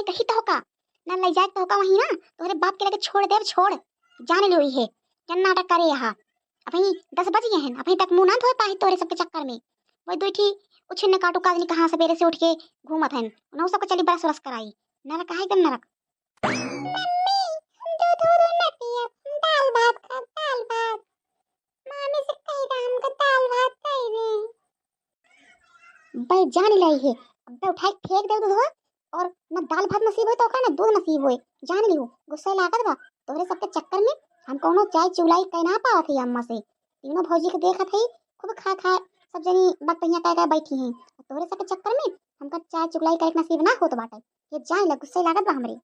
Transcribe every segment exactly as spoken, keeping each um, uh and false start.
कही तो का, ना ले जाए तो का वहीं ना, तोहरे बाप के लगे छोड़ देब, छोड़। जान लियो इहे, जन नाटक करे यहाँ। अबहीं दस बज गए हैं, अबहीं तक मुंह ना धोए पाही तोहरे सबके चक्कर में। वही दुई ठी उछिन्ने काटू काजनी कहाँ सवेरे से उठ के घूमत हैं, उन्हों सबके चली ब्रश व्रश कराई। नरक है एकदम नरक। मम्मी, हम दूध वूध ना पियब, हम दाल भात खाब, दाल भात। मामी से कही था हमको दाल भात खाई दे। बे जान लाई है, अबे उठाई फेंक दे दूधवा, और ना दाल भात नसीब होए तो का ना दूध नसीब होए। जान लियो, गुस्सा लागत बा, तोहरे सबके चक्कर में हम कौनो चाय चुलाई कह ना पावत है अम्मा से। तीनों भौजी के देखत है, खूब खा खा सब जनी बकपहिया कह कह बैठी हैं। तोहरे सबके चक्कर में हमका चाय चुलाई करे के नसीब ना होत बाटे। ये जान ले, गुस्सा लागत बा हमरे।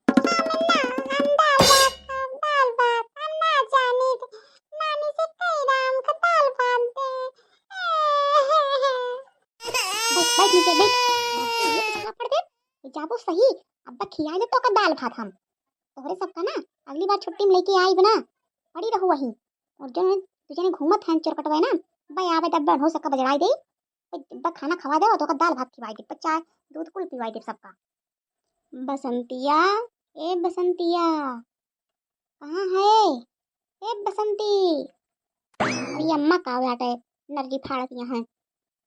हाँ मम्मा, हम दाल भात खाब, दाल भात, हम ना जानी थे। नानी से कही राम का दाल भात दे। बैठ, बैठ नीचे, बैठ। ये कुछ झापड़ दे, ये जाबो सही, अब खिया दे तो का दाल भात हम। तोहरे सबका ना, अगली बार छुट्टी में लेके आई बना, पड़ी रहू वही। और जो तुझे ने घूमत हैं चोरकटवा ना, भाई आवे तब बन हो सका बजराई दे, भाई खाना खवा दे और तो का दाल भात खिवाई दे, पर चाय दूध कुल पिवाई दे सबका। बसंतिया, ए बसंतिया, कहाँ है? ए बसंती। अरे अम्मा का बाटे, नरकी फाड़त यहाँ।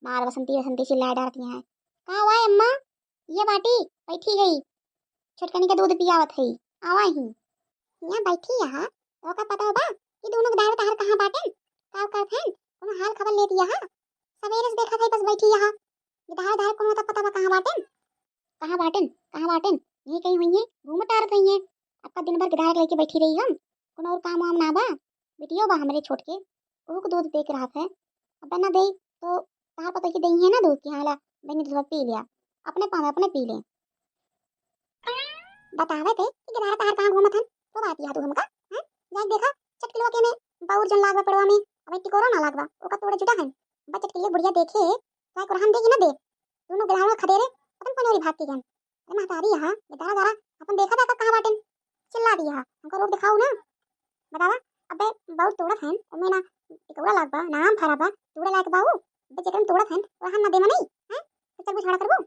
मार बसंती, बसंती चिल्लाए डारत यहाँ। का हुआ है अम्मा? ये बाटी, बैठी गई। छोटकनी के दूध पियावत है। आवा ही। यहाँ बैठी यहाँ, तो का पता होबा कि दोनों गदार तहार कहाँ बाटेन? का करत हैं? कोनो हाल खबर लेत यहाँ? सवेरे से देखत है बस बैठी यहाँ। गदार, गदार कोनो तो पता बा कहाँ बाटेन? कहाँ बाटेन? कहाँ बाटेन? यहीं कहीं हुई हैं, घूम टारत रही हैं। आपका दिन भर गदार लेके बैठी रही हम, कोनो और काम वाम ना बा। बिटियो बा हमरे छोट के, ओहू के दूध दे के रहत है। अब ना देई तो तहार पतोह के देई है ना दूध, कि हाँ ला बहनी दूध पी लिया, अपने पाँव में अपने पी ले। बतावे थे कि गदारा तहार कहाँ घूमत हन, तो बात यह तू हमका, हैं? जाके देखा, चटकिलवा के में बौर जन लागवा पेड़वा में, अबे टिकोरा ना लागवा, ओका तोड़े जुटा हन। बस चटकिलिया बुढ़िया देखे, चाहे कोरहन दे कि ना दे, दोनों गदारा खदेरे, पता न कौन ओरी भाग के गन। अरे महतारी यहाँ, गदारा गदारा, अपन देखा था कहाँ बाटेन, चिल्ला दिया, हमका रोक दिखाऊ ना। बतावा, अबे बौर तोड़त हन, ओमे ना टिकोरा लागवा, ना आम फरा बा, तोड़े लायक बा ऊ, अबे जेकरन तोड़त हन, कोरहन ना देवा नहीं, हैं? तो चलबू झगड़ा करबू?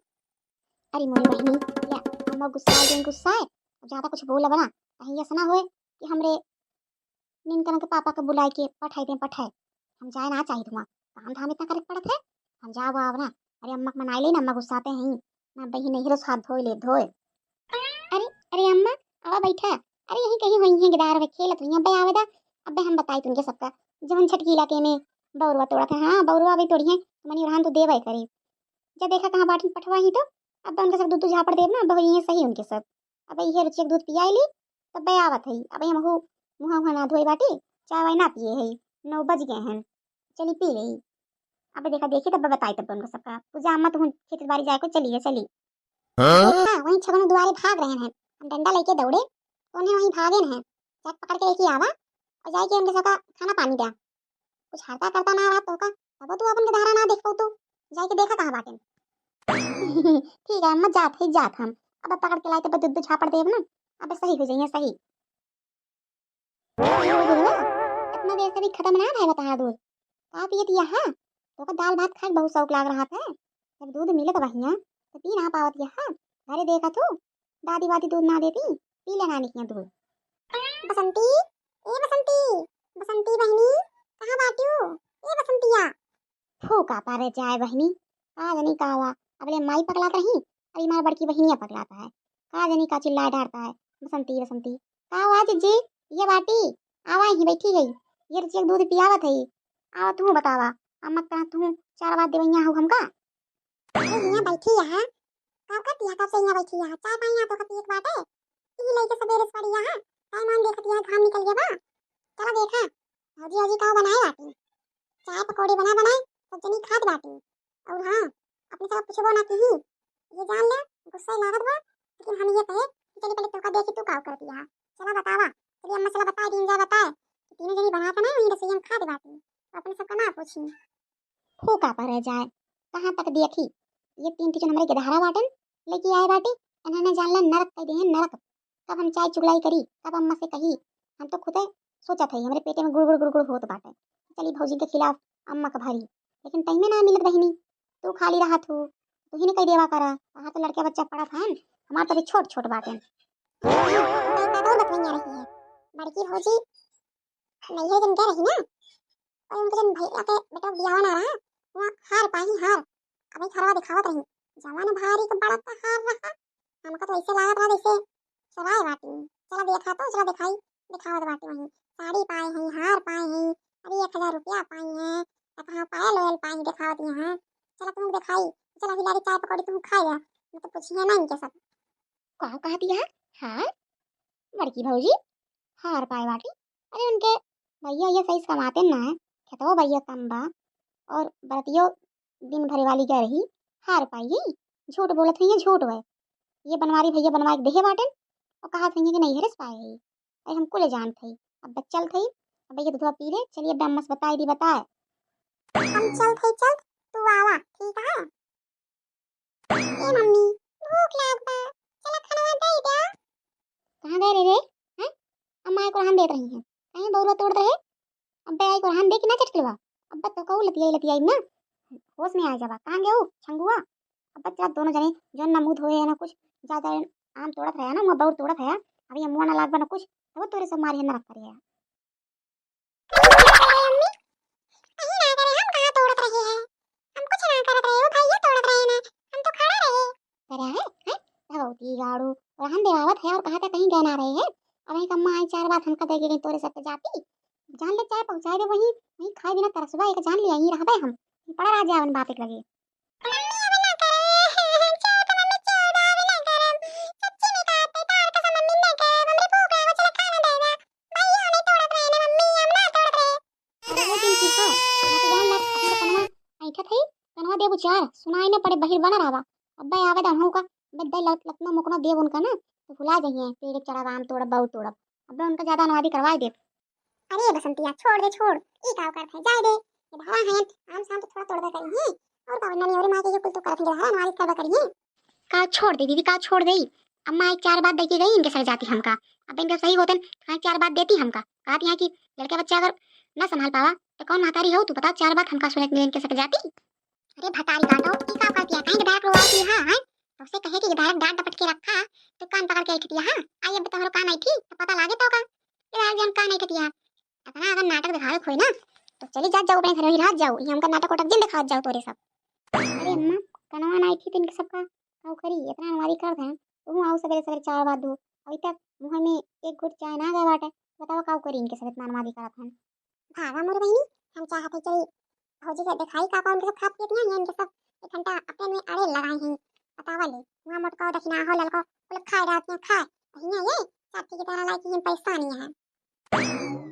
अरे मोरी बहिनी, या अम्मा गुस्सा आ गई, गुस्सा है, अब ज्यादा कुछ बोलब ना, कहीं ऐसा ना होए कि हमरे निनकन के पापा के बुलाए के पठाई दें, पठाए। हम जाए ना चाहित हुआ, काम धाम इतना करे के पड़त है, हम जाब आब ना। अरे अम्मा के मनाई ले ना, अम्मा गुस्साते हैं, ना बहिन नहीं रोज हाथ धोए ले, धोए। अरे, अरे अम्मा, आवा बैठा। अरे यहीं कहीं हुई हैं, गदार में खेलत हुई हैं, अबे आवे दा, अबे हम बताई तुमके सबका, जवन छटकीला के में बौरवा तोड़त है, हाँ, बौरवा अबे तोड़ी हैं, मनी रहन तो देवे करी। जब देखा कहाँ बाटन पठवा ही तो, अब उनके सब दूध झापड़ देब ना, बहु ये सही उनके सब। अब ये रुचिक दूध पियाई ली, तब बे आवत है। अब हम हु मुँह उहाँ ना धोए बाटी, चाय वाय ना पिए है, नौ बज गए हैं, चली पी ले। अब देखा देखी तब बताई तब उनका सबका। पूजा अम्मा तो खेत बारी जाए को चली है, चली। हाँ? हाँ, वहीं छगनू दुआरे भाग रहे हैं, हम डंडा लेके दौड़े, उन्हें वहीं भागे हैं, जाके पकड़ के लेके आवा और जाके उनके सबका खाना पानी द्या। कुछ हरता करता ना रहा तो का, तब तू अपन के धारा ना देख पाऊ तू, जाके देखा कहाँ बाटेन। ठीक है अम्मा, जात है, जात हम, अब पकड़ के लाए तब दूध झापड़ देब ना, अब सही हो जाइए, सही। अरे बुढ़वा, इतना देर से भी खत्म ना भय बता दूध, का पियत यहाँ? तो का दाल भात खाए बहुत शौक लाग रहा था, जब दूध मिलत बा हियाँ तो पी ना पावत यहाँ। घरे देखा तू, दादी वादी दूध ना देती, पी लेना नहीं दूध। बसंती, ए बसंती, बसंती बहिनी, कहाँ बाटियो? ए बसंतिया। फूका पारे जाए बहिनी, का जनी का हुआ, अबले माई पगलात रही, अभी हमार बड़की बहिनिया पगलात है, का जनी का चिल्लाए डारता है, बसंती, बसंती। का हुआ जिज्जी, ये बाटी, आवा ही बैठी गई, ये रुचिक दूध पियावत है, आवा तू बतावा, अम्मा का तू चार बात देवैया हो हमका? अरे हियाँ बैठी यहाँ, का करती है, कब से हियाँ बैठी है, चाय पानी यहाँ तो का पिए के बाटे, ई लइके सबेरे से पड़ी यहाँ, टाइम आन देखती है, घाम निकल गया बा, चला देखा, भौजी, भौजी का बनाए बाटी, चाय पकौड़ी बना बनाए, सब जनी खात बाटी, और हाँ, अपने सब पूछबो ना की, ये जान ले, गुस्सा लागत बा, लेकिन हम ये कहे कि चली पहले तोका देखी तू का करती है, चला बतावा, चली अम्मा चला बताए दिन जा बताए, कि तीनों जनी बनाता ना, वहीं रसोई में खात बाटी, तो अपने सबका ना पूछी। फूका पर रह जाए, कहाँ तक देखी? ये तीन टीचर हमारे गदहरा बाटन लेके आए बाटे, इन्होंने जान ला नरक कह दे हैं, नरक। कब हम चाय चुगलाई करी, कब अम्मा से कही, हम तो खुदे सोचत है, हमरे पेटे में गुड़गुड़ गुड़गुड़ होत बाटे। चली भौजी के खिलाफ अम्मा का भारी, लेकिन टाइमे ना मिलत बहिनी, तू खाली रहत हो, तू ही ने कह देवा करा, कहाँ तो लड़के बच्चा पढ़त हैं, हमार तो अभी छोट छोट बाटे। तो एक बात और बतवैया रही है, बड़की भौजी नैहर जन गए रही ना, और उनके जन भैया के बेटा बियाह ना रहा, वहाँ हार पाई हार, अभी घरवा दिखावत रही, जवन भारी के बड़ा का हार रहा, हमका तो ऐसे लागत रहा जैसे चुराए बाटी। चला देखा तो, चला दिखाई, दिखावत बाटी वहीं, साड़ी पाए हैं, हार पाए हैं, अरे एक हजार रुपया पाई हैं, तो कहाँ पायल ओयल पाई हैं, दिखावत यहाँ। चला तुम दिखाई, चला हिला के चाय पकौड़ी तुम खाए जा, मैं तो पूछी है ना इनके सब। का कहती है? हार? बड़की भौजी हार पाए बाटी? अरे उनके भैया ये सही से कमाते ना है, खेतवा भैया कम बा और बरतियो दिन भरे वाली गए रही, हार पाई है। झूठ बोलत हुई है, झूठ है। ये बनवारी भैया बनवा के देहे बाटेन और कहा सही है कि नहीं हरस पाए है। अरे हमको ले जानत है। अब बस चलत है, अब ये दूधवा पी ले, चलिए अब अम्मा से बताई दी बताए। हम चलत है, चल तू आवा, ठीक है? ए मम्मी, भूख लाग बा, चला खाना दे दे। कहाँ गए रहे रे? हैं? अम्मा आई को रहन देत रही हैं, कहीं बौरुआ तोड़त रहे। अब्बे आई को रहन दे कि ना चटकलवा। अब्बे तो कहू लतियाई लतियाई ना, होश में आ जावा। कहाँ गए ऊ छंगुआ? अब्बे चला दोनों जने जौन ना मुँह धोए है ना कुछ, जा जा आम तोड़त रहे ना, वहाँ बौर तोड़त है। अभी ये मुँह ना लाग बा ना कुछ, तब तोरे सब मारी है ना रख करे है। अरे मम्मी, कहीं ना करे, हम कहाँ तोड़त रहे हैं? हम कुछ ना करत रहे, वो भैया तोड़त रहे ना, हम तो खड़ा रहे। करे है, हैं? भगवती गाड़ू, रहन देवावत है और कहा था कहीं गए ना रहे हैं। अब एक अम्मा आई चार बात हमका दे के गई तोरे सब के जाती। जान ले चाहे पहुँचाए दे वहीं, वहीं खाए बिना तरसबा एक जान लिया, यहीं रहबे हम। पड़ा रह जावन बाप एक लगे। मम्मी अब ना करे, छोड़ मम्मी छोड़, अब ना करम। सच्ची में कहते तार कसम मम्मी ना करे, मम्मी भूख लागो चला खाना दे दे। भैया नहीं तोड़त रहे ना मम्मी, हम ना तोड़त रहे। अरे वो दिन की है, मैं तो जान लग अपने कनवा ऐठत है, कनवा देबू चार, सुनाई न पड़े, बहिर बना रहवा। अब्बे आवे दा हमहू का, अब्बे दे लत-, लतना मुकना देब उनका ना, तो भुला जाइए, पेड़ चढ़ब, आम तोड़ब, बौर तोड़ब। अब्बे उनका ज्यादा अनुवादी करवाए देब। अरे बसंतिया, छोड़ दे, छोड़, ई का करत है, जाए दे। ये धारा है, आम शाम तो थोड़ा तोड़बे करी है, और का वरना नहीं, और माँ के ये कुल तो करत है, धारा अनुवादी करबे करी है। का छोड़ दे दीदी, का छोड़ दे? अम्मा एक चार बात दे के गई इनके सर जाती हमका। अब इनके सही होतन, हाँ चार बात देती हमका। कहत यहाँ कि लड़के बच्चे अगर ना संभाल पावा, तो कौन महतारी हो तू बता, चार बात हमका सुने के मिले इनके सर जाती। अरे भतारी काटो, ई का करती है? कहीं के डायरेक्ट रोवा की हाँ, हैं? तुमसे कहे कि ये डायरेक्ट डांट डपट के रखा, तो कान पकड़ के ऐठती है, हाँ? आई अब तुम्हारो कान ऐठी, तो पता लागे तो का? ये डायरेक्ट जन कान ऐठती है। इतना अगर नाटक दिखावे के होई ना, तो चली जात जाओ अपने घर में, रह जाओ, ये हमका नाटक वाटक जिन दिखावत जाओ तोरे सब। अरे अम्मा, कनवा ना ऐठी तो इनके सबका काऊ करी, इतना अनुवादी कर दें, तुम आओ सवेरे सवेरे चाय बात दो, अभी तक मुँह में एक घूंट चाय ना गए बाटे, बताओ काऊ करी इनके सब इतना अनुवादी करत हैं। भागा मोर बहिनी, हम चाहत है चली भौजी के दिखाई का कौन के सब खात पीत हैं, ये इनके सब एक घंटा अपने में अड़े लगाए हैं, बतावा ले, वहाँ मोटको दखिना हो ललको, वो लोग खाए रहते हैं, खाए, भैया ये साथी की तरह लाई कि हम पैसा नहीं है।